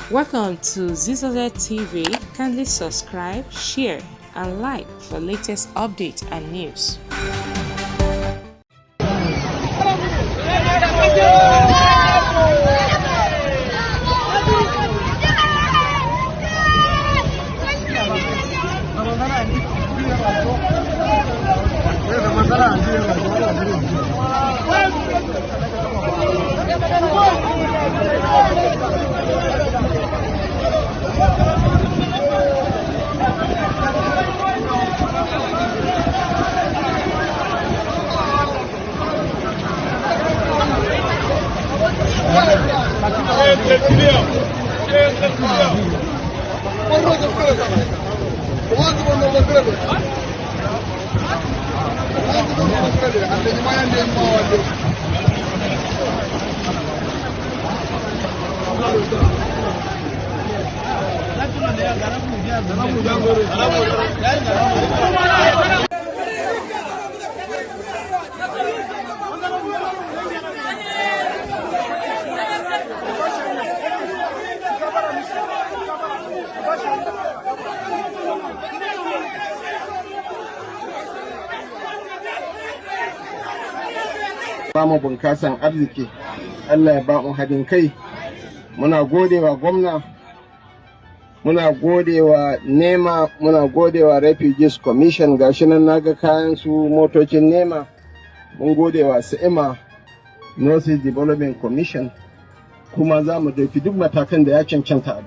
Welcome to Zizoze TV. Kindly subscribe, share, and like for latest updates and news. Ba mu bunkasan arziki, Allah ya ba mu haɗin kai. Muna godewa gwamna, muna godewa NEMA, muna godewa Refugees Commission. Gashi nan naga kayan su, motocin NEMA. Mun godewa SEMA, North East Development Commission. Kuma za mu dauki duk matakan da ya cancanta.